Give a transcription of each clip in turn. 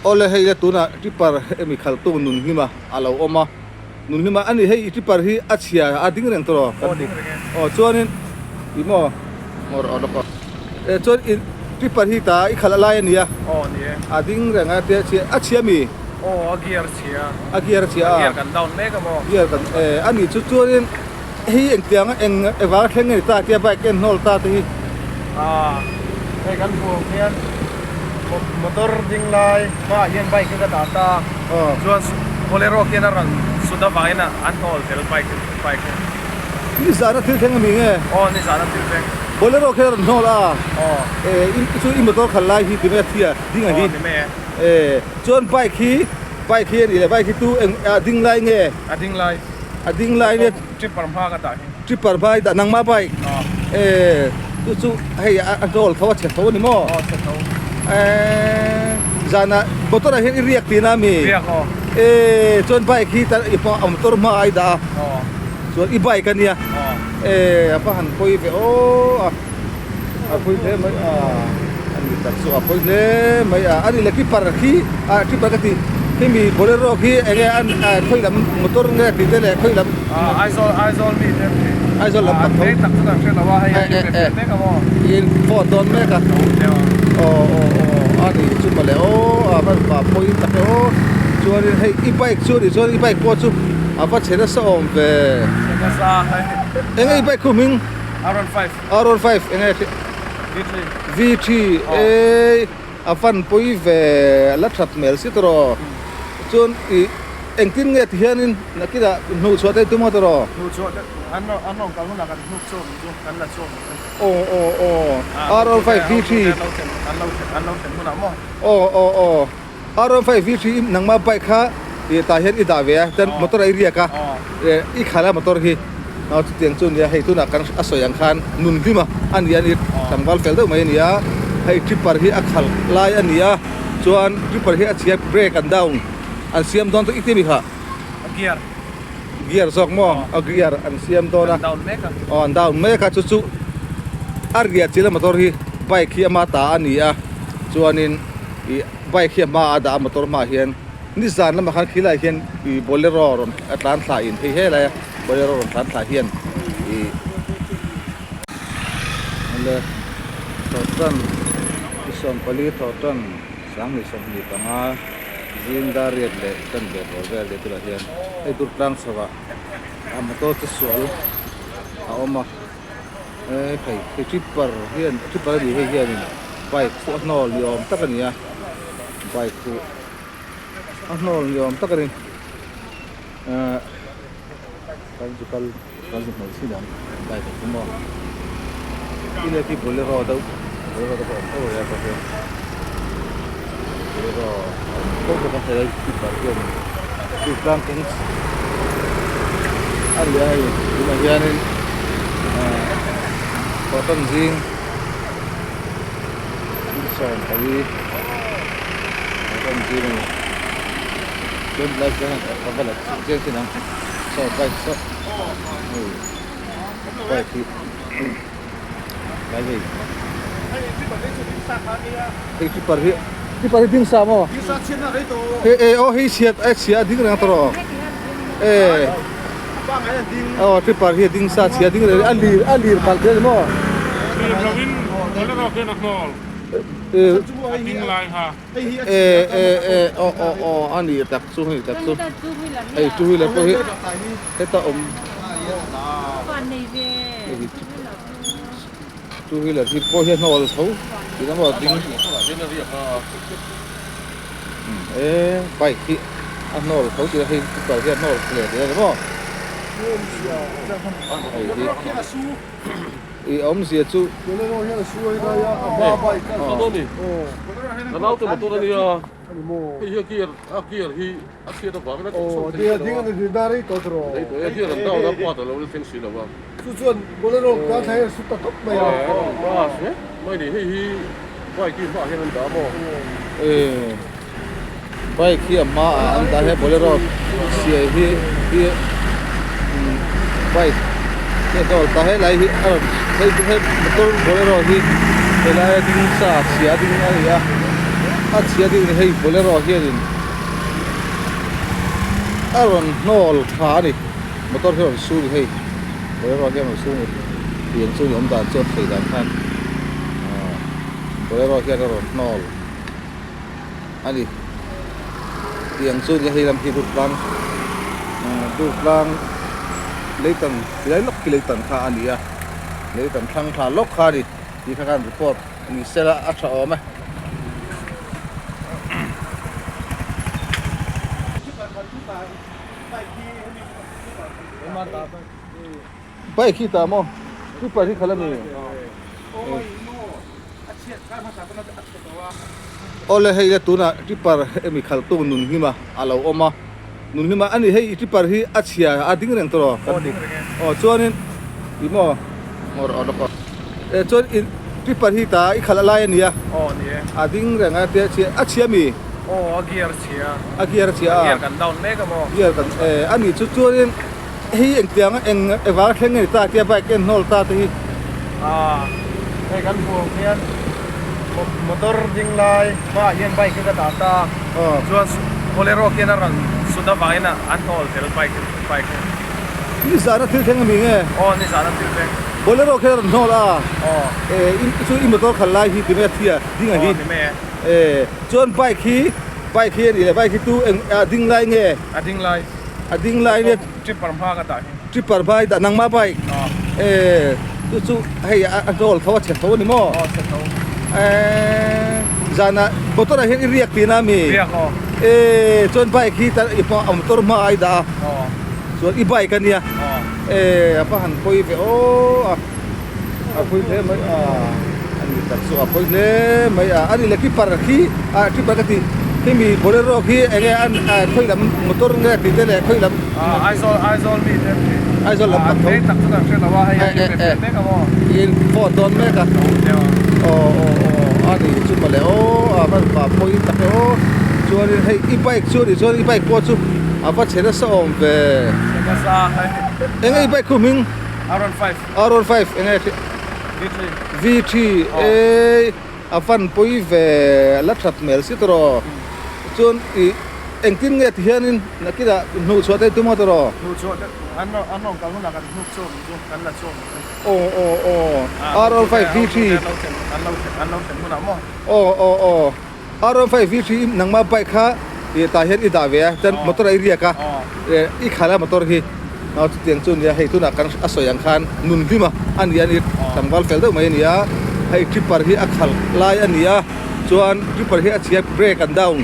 Awle hei le tunah tipper hemi khaltu Nunhlima a lo awm a, Nunhlima a ni hei i tipper hi a chhia a ding reng tawh Aw ding reng e. Aw chuanin ih maw ngawr aw lawk aw e chuan i tipper hi ta i khalh lai a ni a. Aw ni e. A ding reng a tia chhia a chhia mi? Aw a gear chhia. A gear a chhia a. A gear kan down mek a maw? Gear kan e a ni chu chuanin. Hei engtiang eng evang thleng nge ni ta tia bike en hnawl ta te hi. Aaa hei kan hmuh ang hian motor ding lai hmaah hian bike hi ka dah ta a chuan bolero khian a rawn sut avangin an hnawl tel bike bike hi. Nizana thil thleng ami nge? Aw nizana thil thleng. Bolero khian a rawn hnawl a. Aw. E chu i motor khalh lai hi ti mai a thia ding a hi. Aw ni mai e. E chuan bike hi bike hi a nih leh bike hi tu eng a ding lai nge? A ding lai. A ding lai nia. Tripper hma ka dah hi. Tripper hma i dah nangmah bike. Aw. Eh chu chu hei a hnawl tho a chhe tho a ni maw? Aw chhe tho. Eh zanah motor ah hian i riak tihna a mi? Riak aw. Eh chuan bike hi i hma a motor hma ah i dah a. Aw. Chuan i bike a nia. Aw. Eh a va han pawi ve aw a. A pawi hle mai a a ni tak chu a pawi hle mai a a ni le keeper khi ah keeper ka tih khimi bolero khi eng nge an khawi lam motor nge tih te leh khawi lam ah Aizawl Aizawl mi te an ni Aizawl lam tak tho tak chu kan hre lo a hei an in pe mek a maw in phone dawn mek a aw aw aw a ni chu mawle aw a va va pawi tak e aw chuanin hei i bike chu a nih chuan i bike pawh chu a va chhe nasa awm ve chhe nasa eng nge i bike khu hming R15 R15 eng nge V3 V3 e a fan pui ve a la that hmel si tawh chuan ih engtin nge ti hianin nakinah hnuh chhuah te tum a tawh hnuh chhuah te an an rawn kal hunah kan hnuk chhuak ang chu kan la chhuak ang chu aw aw aw R15 V3 an lo thlen an lo thlen hunah maw aw aw aw R15 V3 nangmah bike kha ih tah hian i dah ve a chuan motor ah i riak a i khalh a motor hi aw chutiang chu a nia hei tunah kan a sawi ang khan nun hlim a a ni a ni tlangval fel deuh mai a ni a hei tripper hi a khalh lai a ni a chuan tripper hi a chhia brake an down an siam dawn i ti mi kha gear gear zawk maw a gear an siam dawn a aw an down mek a chu chu a riah chilh a motor hi bike hi ama ta a ni a chuanin ih bike hi a hma a dah a motor hmaah hian nizan lamah khan khilaiah hian ih bolero rawn a tlan thla in phei helai a bolero rawn tlan thla hian ih awle thawhtan ni sawmpali thawhtan sanghnih 25 zing dar riat leh tan ve bawr vel leh tunah hian hei tur tlang chho ah a motor che sual a awm a. E hei hei tripper hian tripper a nih hei hianin bike chu a hnawl ni awm tak a ni a bike chu a hnawl ni awm tak a ni ehh kan zu kal kan zu hmel chin ang bike a chu maw ile khi bolero deuh bolero te pawh a awm tho a ni a bolero a awm tho bawk a helai tripper hian tlang kawng a ni a hei tunah hianin ahh cotton zing 14 cotton zing a ni chuan tilai chuan a va la chiang chin ang saw bike saw hei bike hi tlai hei hei tipper hi tipper hi ding sa maw hei e aw hei chhiat a chhia a ding reng tawh rawh e aw tipper hi a ding sa chhia a ding reng a lir a lir palh te a ni maw e e e aw aw aw a ni tak chu a ni tak chu hei two wheeler pawh hi heta awm two wheeler hi pawh hi a hnawl tho tih emaw a ding e bike hi a hnawl tho tih a hei scooter hi a hnawl hle tih a ni maw hei hi ih awmzia chu Hei hi a gear a gear hi a chhiat avangin a chawk chho thei lo a, lei tawh a gear an down a part a lo la thleng si lo a. Chu chuan Bolero kan thlai hian a su ta tawp mai a. A rawn pass hle mai ni, hei hi bike hi hmaah hian an dah maw? E bike hi a hmaah an dah he Bolero siai hi hi bike hi a dawl ta helai hi a rawn hei motor Bolero hi helai a ding sa chhia a ding a ni a. A chhia ding ni hei bolero hianin a rawn hnawl tha a ni motor hi a rawn su ni hei bolero hian a rawn su ni tiang chu ni awm dan chuan thei dan khan aw bolero hian a rawn hnawl a ni tiang chu ni hei lam hi Durtlang Durtlang leitan tilai lawk khi leitan kha a ni a leitan thlang thla lawk kha a ni tih kha khan report ni sela a tha awm e. Bike hi tah maw tripper hi khalh a ni. Awle hei le tunah tripper hemi khalhtu nun hlima a lo awm a nun hlima a ni hei tripper hi a chhia a ding reng tawh kan hmu aw chuanin ih maw ngawr aw lawk aw e chuan i tripper hi tah i khalh a lai a nia a ding reng a tia chhia a chhia mi aw a gear chhia a gear a chhia a gear kan down mek a maw gear kan e a ni chu chuanin Hei engtiang eng evar thleng nge ni ta tia bike en hnawl ta te hi. Aaa hei kan hmuh ang hian motor ding lai hmaah hian bike hi ka dah ta a chuan bolero khian a rawn sut avangin an hnawl tel bike bike hi. Nizan a thil thleng ami nge? Aw nizan a thil thleng. Bolero khian a rawn hnawl a? Aw. E i chu i motor khalh lai hi ti mai a thia ding a hi? Aw ti mai e. E chuan bike hi bike hi a nih leh bike hi tu eng a ding lai nge? A ding lai. A ding lai nia. Tripper hma ka dah hi. Tripper hma i dah nangmah bike. E chu chu hei a hnawl tho a chhe tho a ni maw? Aw chhe tho. E zanah motor ah hian i riak tihna ami? Riak aw. E chuan bike hi ta i hma motor hma ah i dah a. Aw. Chuan i bike a nia. Aw. E a va han pawi ve aw a a pawi hle mai a a ni tak chu a pawi hle mai a a ni le keeper khi ah keeper ka tih hemi bolero khi eng nge an ah khawi lam motor nge tih te leh khawi lam ah Aizawl Aizawl mi te an ni Aizawl lam ah an veng tak chu kan hre lo a hei an pe fel mek a maw in phone dawn mek a aw aw aw a ni chu mawle aw a va va pawi tak e aw chuanin hei i bike chu a nih chuan i bike pawh chu a va chhe nasa awm ve chhe nasa eng nge i bike khu hming R15 R15 eng nge V3 e a van pawi ve a la that hmel si tawh chuan ih engtin nge ti hianin nakinah hnuh chhuah te tum a tawh hnuh chhuah te an an rawn kal hunah kan hnuk chhuak ang chu kan la chhuak ang chu aw aw aw R15 V3 an lo thlen an lo thlen hunah maw aw aw aw R15 V3 nangmah bike kha ih tah hian i dah ve a chuan motor ah i riak a i khalh a motor hi aw chutiang chu nia hei tunah kan a sawi ang khan nun hlim a a ni a ni tlangval fel deuh mai a ni a hei tripper hi a khalh lai a ni a chuan tripper hi a chhia brake an down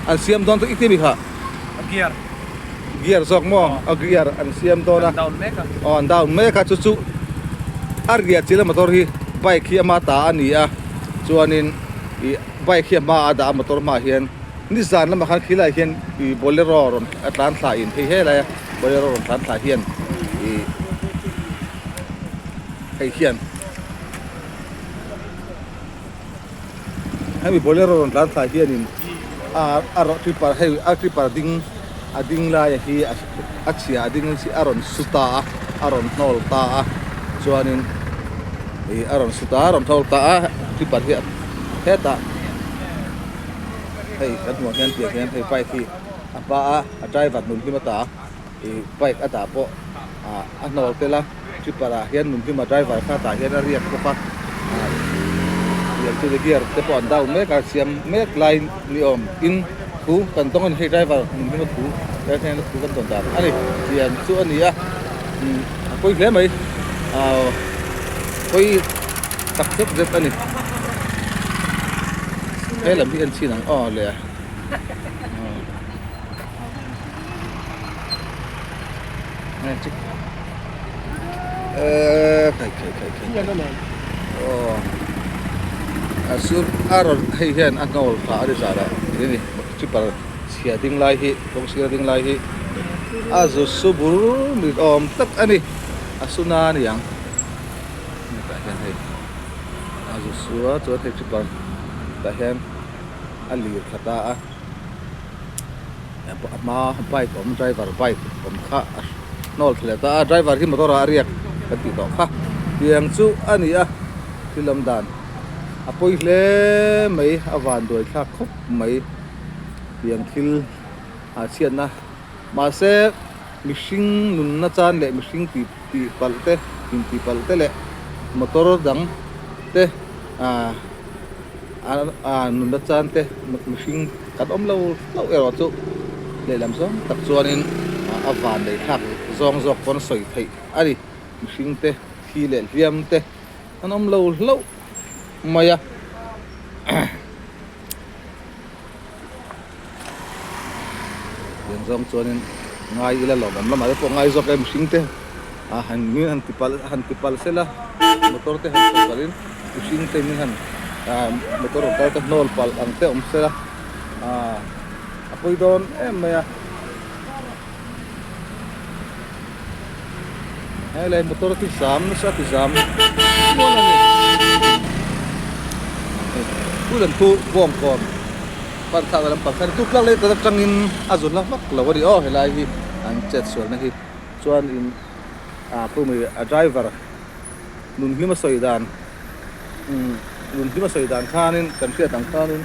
an siam dawn chu i ti mi kha gear gear zawk maw a gear an siam dawn a aw an down mek a chu chu a riah chilh a motor hi bike hi ama ta a ni a chuanin ih bike hi a hma a dah a motor hmaah hian nizan lamah khan khilaiah hian ih bolero rawn a tlan thla in phei he lai a bolero rawn tlan thla hian ih hei hian hemi bolero rawn tlan thla hianin a a rawn tripper hei a tripper ding a ding laia hi a chhia a ding a rawn su ta a a rawn hnawl ta a chuanin ih a rawn su ta a rawn hnawl ta a tripper hi a. Hetah hei kan hmuh hian tiang hian hei bike hi a hma a a driver nun hlim ata ih bike a dah pawh ah a hnawl tel a tripper ah hian nun hlima driver kha tah hian a riak bawk a ah tiang chu gear te pawh an down mek a siam mek lai ni awm in thu kan tawng a ni hei driver nun hlima thu tlai hian thu kan tawn dan a ni tiang chu a ni a umm a pawi hle mai ah pawi. Tak zet zet a ni. He lam hi en chhin ang aw le. Eee khai khai khai khai. Aw. A sur a rawn hei hian a hnawl tha a ni zar a ni ni chipper chhia ding lai hi kawng sira ding lai hi a zu su bur ni awm tak a ni a su na a ni ang. Hetah hian hei a zu su a chuan hei tripper tah hian a lir thla ta a a hma bike awm driver bike awm kha a hnawl thla leh ta a driver hi motor ah a riak kan tih tawh kha tiang chu a ni a thil awm dan. A pawi hle mai a van duai thlak khawp mai tiang thil ah chhiatna mahse mihring nunna chan leh mihring tih tih palh te intih palh te leh motor dang te ah ah nunna chan te mihring kan awm lo hlauh erawh chu lehlam zawng tak chuanin a van leh thlak zawng zawk pawn sawi theih a ni mihring te thi leh hliam te an awm lo hlauh mai a. Tiang zawng chuanin ngai ila lawmawm lamah te pawh ngai zawk e mihring te ah han min han ti palh han ti palh sela motor te han sawi palhin mihring te min han ah motor rawn kal te hnawl palh ang te awm sela ah a pawi dawn em mai a. Helai motor ti zam nasa ti zam nual a ni. Hei lam chu bawngkawn pan thlak lampang khan tu tlak leh ta atangin a zun la vak lo a ni aw helai hi an chet sualna hi chuan in ah pumei a driver nun hlim a sawi dan umm nun hlim a sawi dan khanin kan hriat ang khanin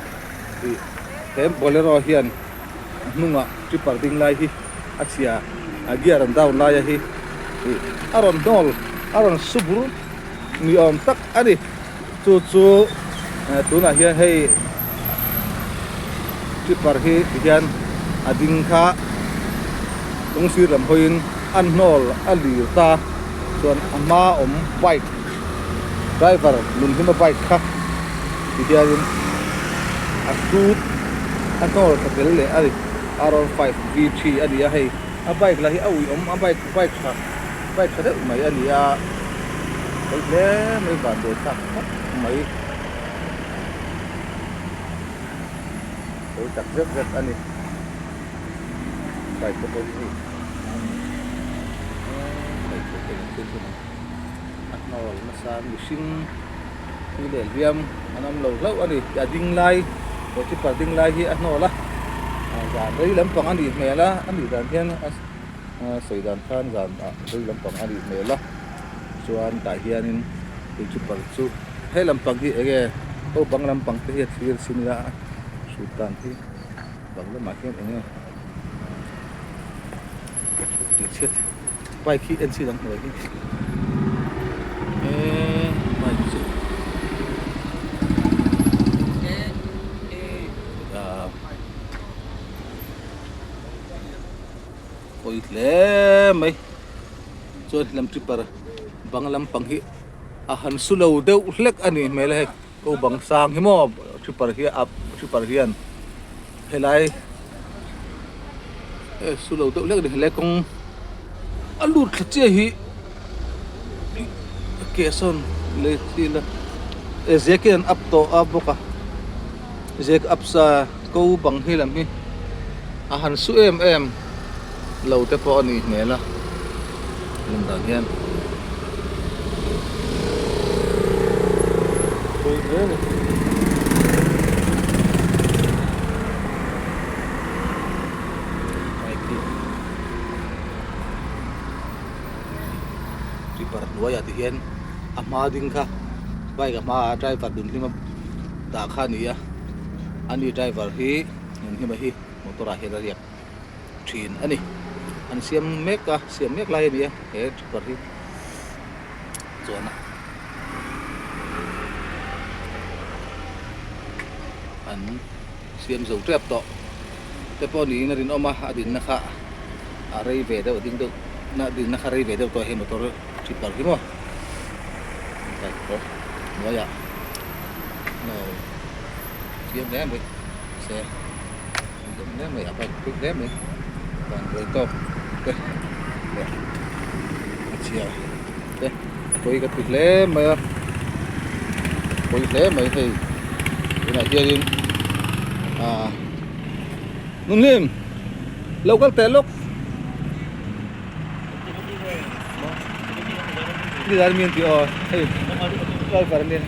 ih he bolero hian a hnungah tripper ding lai hi a chhia a gear an down laia hi ih a rawn hnawl a rawn su bur ni awm tak a ni chu chu eh tunah hian hei tripper hi ti hian a ding kha kawng sir lam hawiin a hnawl a lir ta chuan a hma awm bike driver nun hlima bike kha ti hianin a hrut a hnawl tha tel leh a ni R 5 V 3 a ni a hei a bike lah hi a ui awm a bike bike tha bike tha deuh mai a ni a pawi hle mai van dawi thlak khawp mai pawi tak zet zet a ni bike te pawh hi hei bike te pawh hi thil a hnawl nasa mihring Tui leh hliam an awm lo hlauh a ni. A ding lai, goalkeeper ding lai hi a hnawl a, zan rei lampang a nih hmel a, a nih dan hian a sawi dan khan zan ah rei lampang a nih hmel a, chuan tah hianin goalkeeper chu he lampang hi eng nge naupang lampang te hi a thlir chin ila a hrut dan hi bang lamah hian eng nge tih chhiat. Bike hi en chhin ang hnuai hi eee bike chu ah pawi hle mai chuan lam tripper bang lampang hi a han su lo deuh hlek a nih hmel a hei ko bang sang hi maw tripper hi a tripper hian helai e su lo deuh hlek a ni helai kawng a lut thla chiah hi ke sawn lei thil a e zek hian an up tawh a bawk a zek up sa ko bang hi lam hi a han su em em lo te pawh a nih hmel a lan dan hian. Tipper hnuaiah ti hian a hma ding kha bike a hmaah driver dun hlim a dah kha a ni a ani driver hi dun hlima hi motor ah hian a riak thin a ni an siam mek a siam mek lai a ni a he tipper hi chuan a an siam zo tep tawh te pawh niin a rinawm a a dinna kha a rei ve deuh a ding deuh na dinna kha rei ve deuh tawh a hei motor tipper hi maw bike pawh hnuaiah lo chiang hle mai se deuh hle mai a bike pui hle mai van buai tawk te leh a chhia te pawi ka ti hle mai a pawi hle mai hei tunah hianin ah nunhlim lo kal teh lawk nizan mi an ti aw hei driver ania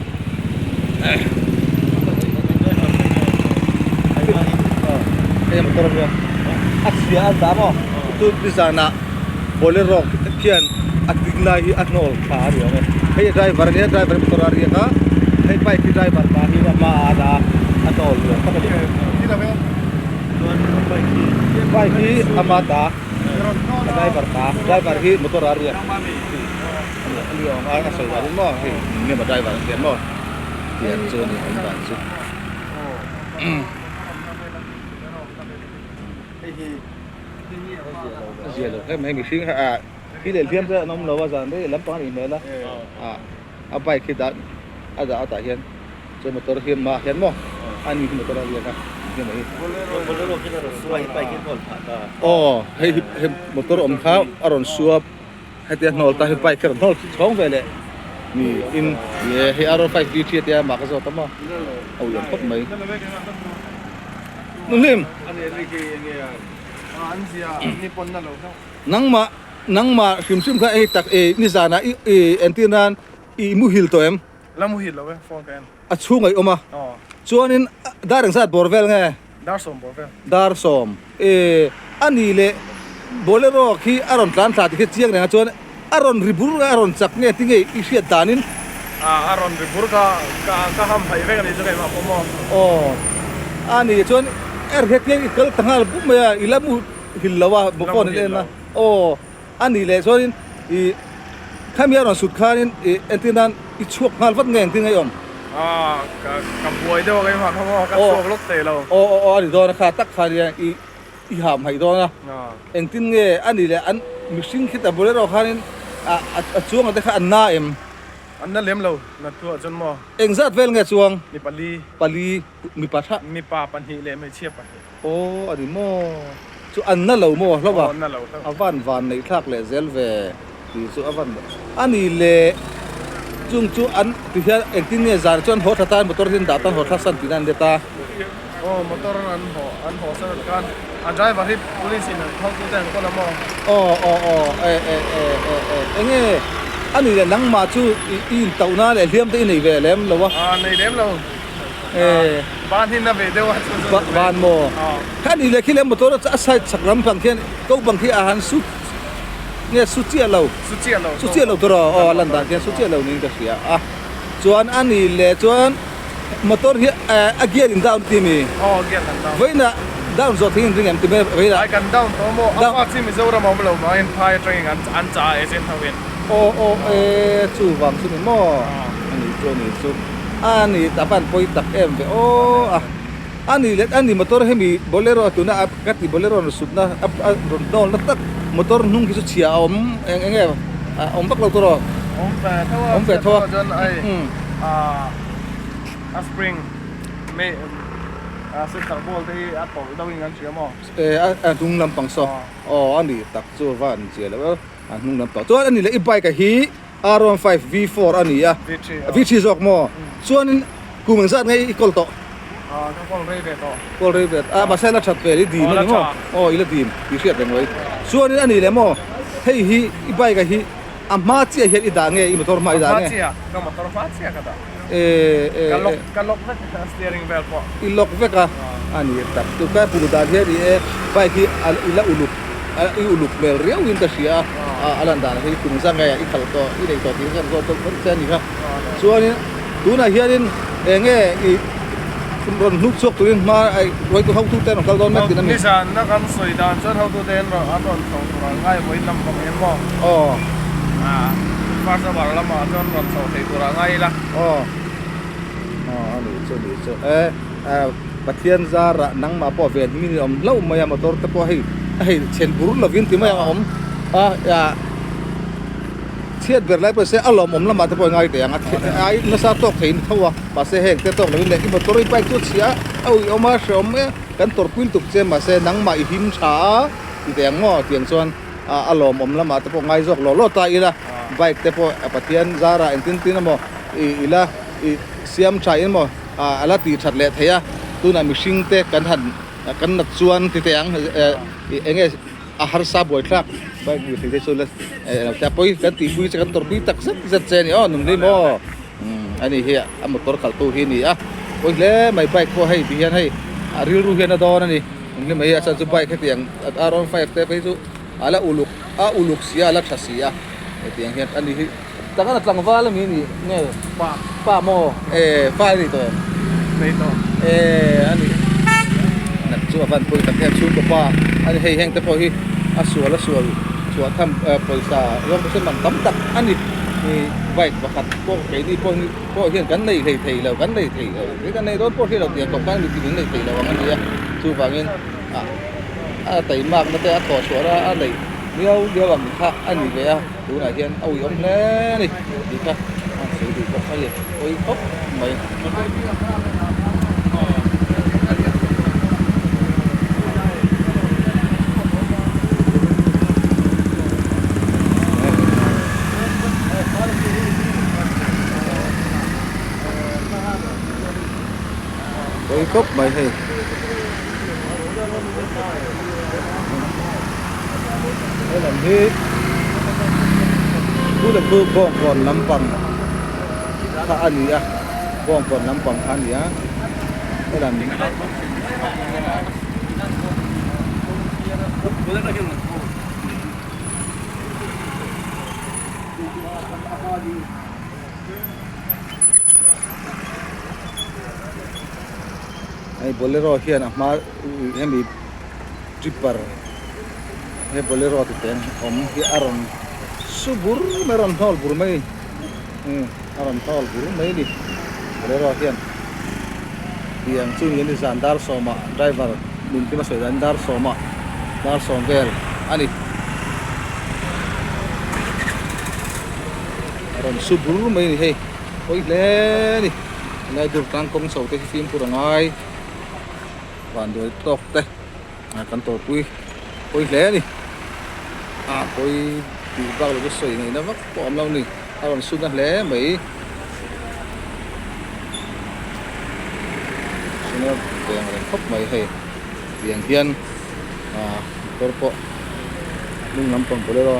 hei motor ania a chhia an dah maw chu nizanah bolero khian a ding lai hi a hnawl thla a ni awm e hei driver ania driver motor a riak a. Hei bike hi driver pa hi a hma ah a dah a, a tawl ve tak a ni. Chuan bike hi. Bike hi ama ta, a driver ta, driver hi motor ah a riak a ni awm a, a sawi dan in maw hei nge maw driver an tiang maw tiang chu a ni awm dan chu. A zia lo hle mai mihring kha ah thi leh hliam te an awm lo a zan rei lampang a nih hmel a ah a bike hi dah a dah a tah hian chuan motor hi hmaah hian maw ani hi motor a riak a nge maw hi aw hei hi hei motor awm kha a rawn suap hetia hnawl ta hi bike hi a rawn hnawl chhawng ve leh ni in ih hei arrow five v three a tia mah ka zawt a maw a uiawm khawp mai. Nuhlim. Nangmah nangmah hrim hrim kha hei tak e nizanah i i entir nan i muhil tawh em? La muhil lo e phone ka en. A chhung a i awm a. Chuanin dar engzat bawr vel nge? Dar sawm bawr vel. Dar sawm. E a ni leh Bolero khi a rawn tlan thla tih khi chiang reng a chuan a rawn ri bur a rawn chak nge tinge i hriat danin? A a rawn ri bur ka ka ka ham phaih vek a nih chu keimah pawh maw? Aw a ni chuan er hetiang i kal ta nghal bum mai a i la mu hil lo a phone in en a aw a ni leh chuanin i khami a rawn sut khanin i entir nan i chhuak nghal vat nge engtin nge i awm? A ka ka buai deuh a keimah kha maw ka chhuak lawk thei lo. Aw aw aw a ni dawn a kha tak khan hian i i ham haih dawn a, engtin nge a nih leh an mihring khi ta bolero khanin a a chuang te kha an na em? An na lem lo, na thuah chuan maw? Engzat vel nge chuang? Mi pali. Pali, mipa tha? Mipa pahnih leh hmeichhia pahnih. Aw a ni maw? Chu an na lo maw hlauh a? Aw an na lo hlauh. A van van neih thlak leh zel ve tih chu a van a nih leh chung chu an ti hian engtin nge zan chuan haw tha tan motor hi an dah tan haw thla san tihna an let a. Aw motor an haw an haw san a khan a driver hi police in an thawk te an kawl a maw? Aw aw aw e e e e e enge a nih leh nangmah chu i i intauh na leh hliam te i nei ve lem lo a? Ah nei lem lo e ban hi na ve deuh a chu chu Ba ban maw? Kha nih leh khi leh motor a side chhak lam pang khian ko bang khi a han su nge su chiah lo? Su chiah lo su chiah lo tur aw aw a lan dan khian su chiah lo niin ka hria a chuan a nih leh chuan Motor hi a gear in down ti mi? Aw gear kan down. Vawiinah down zawh thei in ring em ti mai vawiinah? Ai kan down tawh maw? A pa chi Mizoram a awm lo vangin phai atangin an an chah a agent ho in. Aw aw e chu vang chu ni maw? A ni chu a ni chu. A ni a van pawi tak em ve aw a. A ni leh a ni motor hemi bolero tuna a ka ti bolero rawn sutna a rawn dawn na tak motor hnung khi chu chhia a awm eng eng nge a awm vak lo tur aw. Awm ve tho a. Awm ve tho a. Chuan ai a spring me a center ball te hi a tawlh deuh in kan hria maw? E a hnung lampang saw aw a ni tak chu va an chiah loh a hnung lampang chuan a ni leh i bike a hi R15 V4 a ni a, V3 zawk maw? Chuanin kum engzat nge i kawl tawh? Ka kawl rei ve tawh. Kawl rei ve, a mahse la that vel i dim a ni maw? Aw i la dim tih hriat reng mai. Chuanin a ni leh maw? Hei hi i bike ah hi a hma chiah hian i dah nge i motor hma i dah nge? A hma chiah, ka motor hma chiah ka dah. E e Ka lock ka lock vek a steering vel pawh. I lock vek a, a ni tak. Tu ka hmuh dan hian i e bike hi i la uluk i uluk hmel riau in ka hria a, a lan dan hi kum zang nge i khalh tawh i nei tawh tih hi kan zawt deuh phawt che a ni kha. Chuanin tunah hianin eng nge i rawn hnuk chhuak turin hma ruaitu hotu te an rawn kal dawn mek tih a ni. Nizan na kan sawi dan chuan hotu te an rawn chho tur ang ngai vawiin lam pang em maw? Aw. First hour lamah chuan rawn chho thei tur ang ngai ila. Aw. Aw a nih chu a nih chu. E Pathian zarah nangmah pawh ven hming in awm hlauh mai a motor te pawh hei hei chhen bur lovin ti mai ang a awm a Chhiat ber lai pawh se a lawmawm lamah te pawh i ngai teh ang a, ai nasa tawk thei in tho a, mahse heng te tawk lovin leh i motor i bike chu a chhia a uiawm a hreawm e, kan tawrhpui lutuk che mahse nangmah i him tha a ti teh ang maw tiang chuan a lawmawm lamah te pawh ngai zawk law law ta ila bike te pawh Pathian zarah engtin tin emaw i ila i siam tha in emaw a la tih that leh thei a, tunah mihring te kan han kan nat chuan ti teh ang eng nge. A harsa buaithlak bike ni thei te chu la eh lo tia pawi kan tihpui che kan tawrhpui tak zet zet che a ni aw nung hlui maw umm a ni hi a motor khalh tu hi a ni a pawi hle mai bike pawh hei ti hian hei a rilru hian a dawn a ni nung hlui mai hi a chhan chu bike hetiang R one five te phei chu a la uluk a uluk si a a la tha si a hetiang hian a ni hi. Takana tlangval ami nih nge pa pa maw e pa a ni tawh em? Nei tawh. E a ni nak chu a van pawi tak em chhungkaw pa a ni hei heng te pawh hi a sual a sual chhuah tham pawisa rawng pawh sawn man tam tak a ni ih bike pakhat pawh keini pawh hi pawh hian kan nei hlei thei lo kan nei thei lo kan nei dawn pawh hriat lo tih ang tawp khan mitin an nei thei lo ang a nia chuvangin ah a taimakna te a thawh chhuah a a neih miau miau ang kha a ni ve a. Tunah hian a uiawm hle a ni tih kha a sawi duh bawk a ni pawi khawp mai. Pawi khawp mai hei. He lam hi thu leh thu bawngkawn lampang kha a ni a bawngkawn lampang kha a ni a he lam hei bolero hian a hma hemi tipper he bolero ti teng awm hi a rawn su bur mai a rawn hnawl bur mai umm a rawn hnawl bur mai a ni bolero hian tiang chu ni a zan dar sawmah driver min hlim a sawi dan dar sawmah dar sawm vel a ni a rawn su bur mai a ni hei pawi hle a ni helai dur tlang kawng chho te hi fimkhur a ngai. Vanduai tawk te kan tawrpui pawi hle a ni. A pawi tih bak lo chu sawi ngaihna vak pawh a awm lo a ni. A rawn sun a hle mai. Sun a ve ang reng khawp mai hei. Tiang hian motor pawh hnung lampang bolero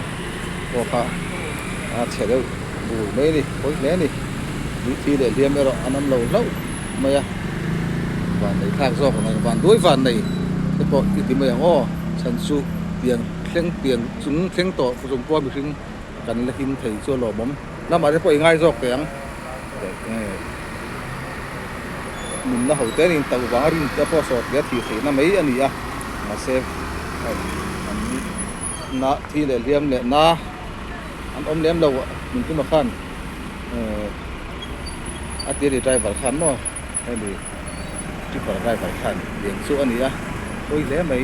pawh kha a chhe deuh bur mai a ni. Pawi hle a ni. Tui thi leh hliam erawh an awm lo hlauh mai a. Van nei thlak zawk ang van duai van nei te pawh i ti mai ang aw chhan chu tiang thleng tiang chung thleng tawh chung pawh mihring kan la him thei chu a lawmawm lamah te pawh i ngai zawk teh ang nunna ho te nin tauh vanga rin te pawh sawt leh a thih theihna mai a ni a mahse an na thi leh hliam leh na an awm lem lo min tum a khan. A tiri driver khan maw hemi tipper driver khan lian chu a ni a pawi hle mai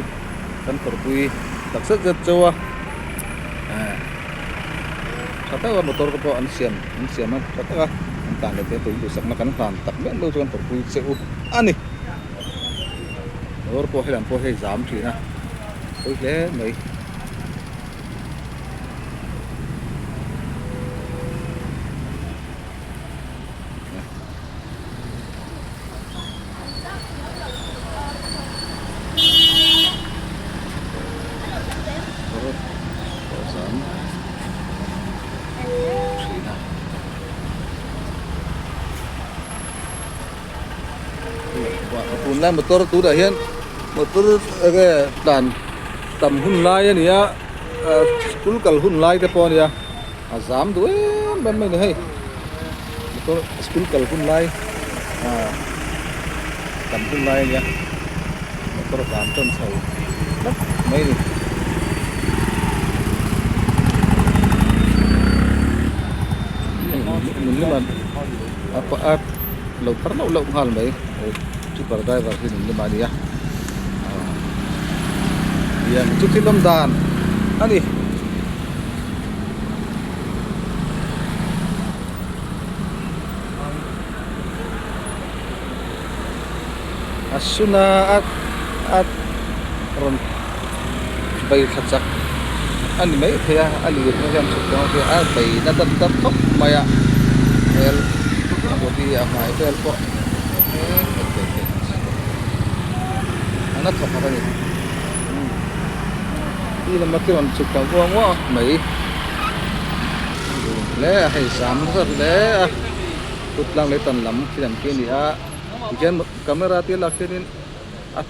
kan kawrpui tak zet zet chu a tha taka motor te pawh an siam an siam a tha taka an tan leh te tui duhsakna kan hlan tak meuh meuh chu kan kawrpui che u a ni motor pawh helam pawh hei zam thin a pawi hle mai. Tunlai motor tunah hian motor enge tlan tam hun lai a ni a. School kal hun lai te pawh a nia a zam duh em em mai a ni hei motor school kal hun lai ah tam hun lai a nia motor zam tan chho tlat mai a ni. A lo thar loh loh nghal mai tripper driver hi nunlima a ni a. Tiang chu thil awm dan a ni. A suna a a rawn bei thla chak a ni mai thei a a lir na hian chhuk tawng hi a bei na dat dat khawp mai a hmel a body a hmai vel pawh. An a thawk a ni ti lama khi rawn chhuk ta uang uang mai hle a hei zam nasa hle a kut tlang leh tan lam khi lam khi a ni a tihian camera te lak hianin a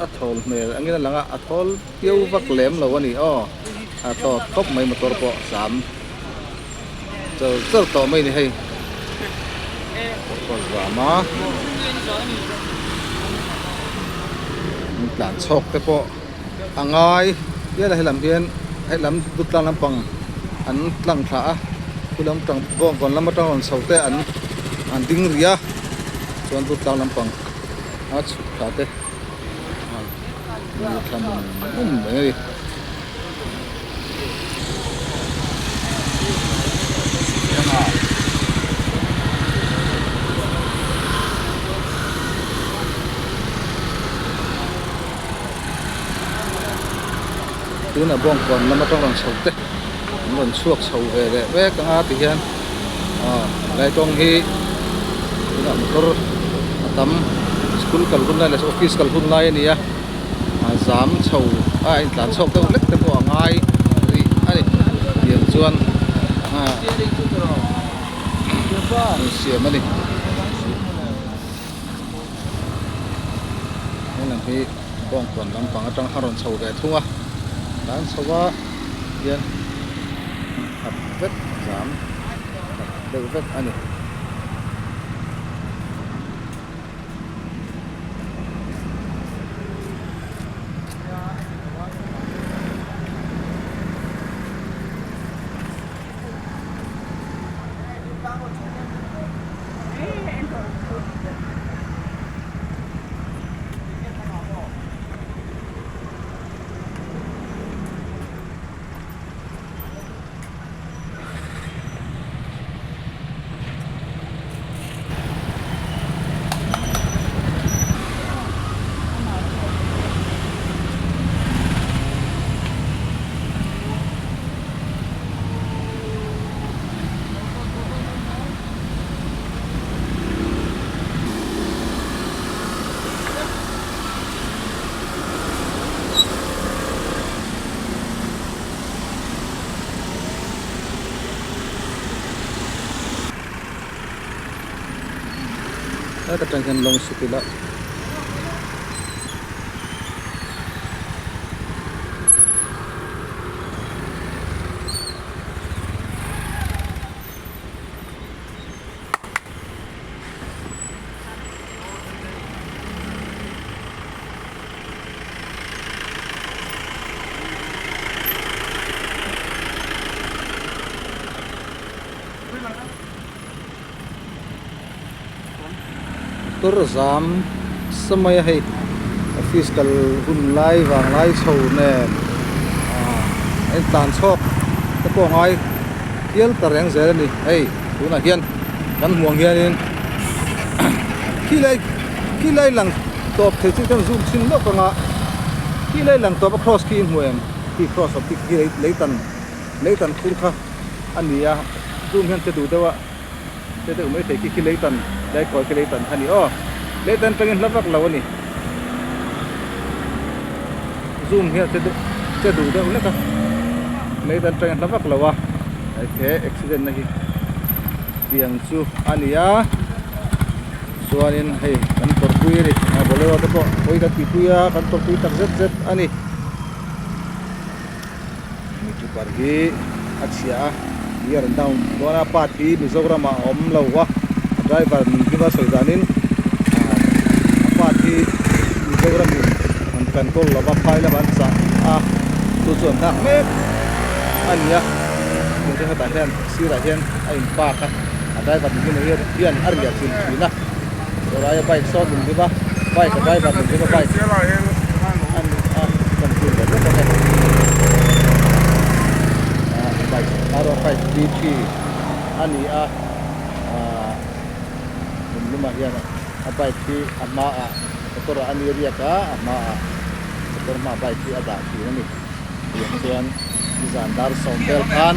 a thawl hmel angin a lang a a thawl piau vak lem lo a ni aw a tawt khawp mai motor pawh zam. Char char tawh mai a ni hei. Pawh zam a. An tlan chhawk te pawh a ngai hial a helam hian helam Durtlang lampang an tlang thla a chu lam tang Bawngkawn lam atang rawn chho te an an ding rih a chuan Durtlang lampang a chhuk thla te an thla mum mum mai a ni. Tunah Bawngkawn lam atang rawn chho te an rawn chhuak chho ve leh vek anga tihian aw helai kawng hi tunah motor a tam school kal hun lai leh office kal hun lai a ni a. A zam chho a intlan chhuak deuh hlek te pawh a ngai rih a ni tiang chuan a siam a ni helam hi bawngkawn lampang atang a rawn chho ve thung a tlan chho a hian khat vek zam khat deuh vek a ni. Heta tang hian lawng sut ila. Motor zam sa mai a hei office kal hun lai vang lai chho nen ah a intlan chhawk te pawh a ngai hial ta reng zel a ni hei tunah hian kan hmuh ang hianin khilai khilai lang tawp thei chu kan zoom chhin lawk ang a khilai lang tawp a cross khi i hmu em khi cross awm khi leitan leitan khur kha a ni a zoom hian che duh deuh a che deuh mai thei khi khi leitan lai kawi khi leitan kha a ni aw leitan atangin hla vak lo a ni zoom hian che deuh che duh deuh hlek a leitan atangin hla vak lo a he accident na hi tiang chu a ni a chuanin hei kan tawrhpui a ni bolero te pawh hawi kan tihpui a kan tawrhpui tak zet zet a ni. Miṭiper hi a chhia a gear an down dawn a part hi Mizoram ah a awm lo a a driver min hlim a sawi danin ah a part hi Mizoram in an control lo va phai lamah an chah a chu chu an nghak mek a ni a tun chu hetah hian sirah hian a in park a a driver min hlim hian hian a riah chilh thin a chulai a bike sawn min hlim a bike a driver min hlim a bike a ni a kan tun leh lawk ang e ah bike r one five three three a ni a ah min hlumah hian a bike hi a hmaah motor ah a ni riak a a hmaah motor hmaah bike hi a dah thin a ni tiang chuan nizan dar sawm vel khan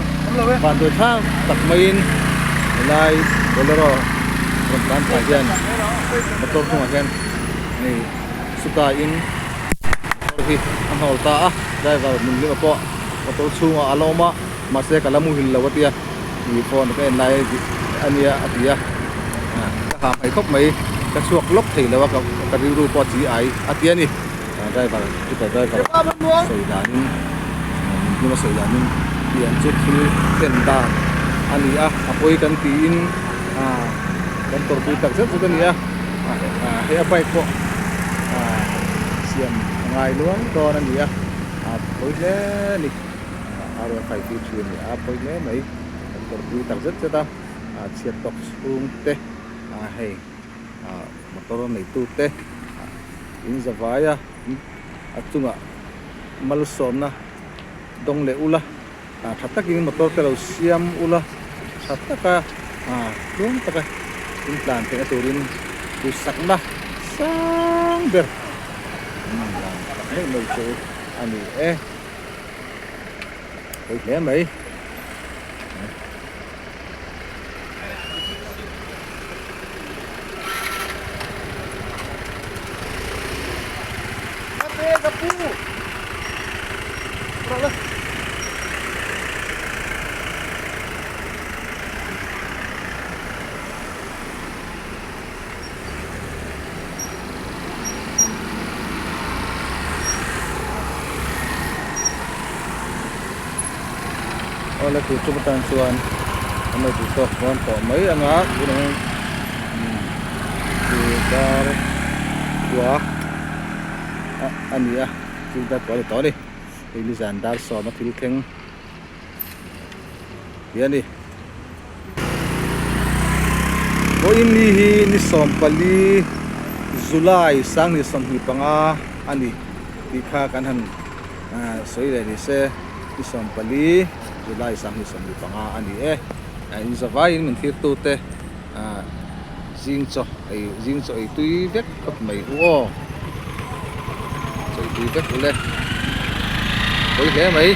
vanduai thlak tak maiin helai bolero rawn tlan phah hian motor hnungah hian hei suta in motor hi a hnawl ta a driver min hlim a pawh motor chhungah a la awm a mahse ka la muhil lo a tia ih phone ka en lai a nia a ti a ka ha hmai khawp mai ka chhuak lawk thei lo a ka rilru pawh a chi ai a ti a ni. Driver tripper driver sawi danin min hnung a sawi danin tiang chu thil thlen dan. a ni a, a pawi kan tiin ah kan tawrhpui tak zet zet a ni a, ah hei a bike pawh ah siam a ngai luang dawn a ni a, a pawi hle a ni a rawn khai tih thin a ni a, a pawi hle mai kan tawrhpui tak zet zet a, ah chhiat tawk chhung te ah hei ah motor neitu te in zavai a a chungah malsawmna dawng leh ula. Ah tha takin motor te lo siam ula tha taka ah tluang taka in tlan theihna turin duhsakna sang ber mai mai chu a ni e pawi hle mai. Awle tur chu tan chuan an lo duh tawk dawn tawh mai ang a tunah hian dar kua a ni a thil dar kua a ni tawh a ni hei nizan dar sawma thil thleng hi a ni vawiin ni hi ni sawmpali July sanghnih 25 a ni tih kha kan han sawi leh ni se ni 14 July 2025 a ni e in zavaiin min thlir tute zing chaw ei zing chaw ei tui vek khawp mai u aw chaw ei tui vek ule pawi hle mai.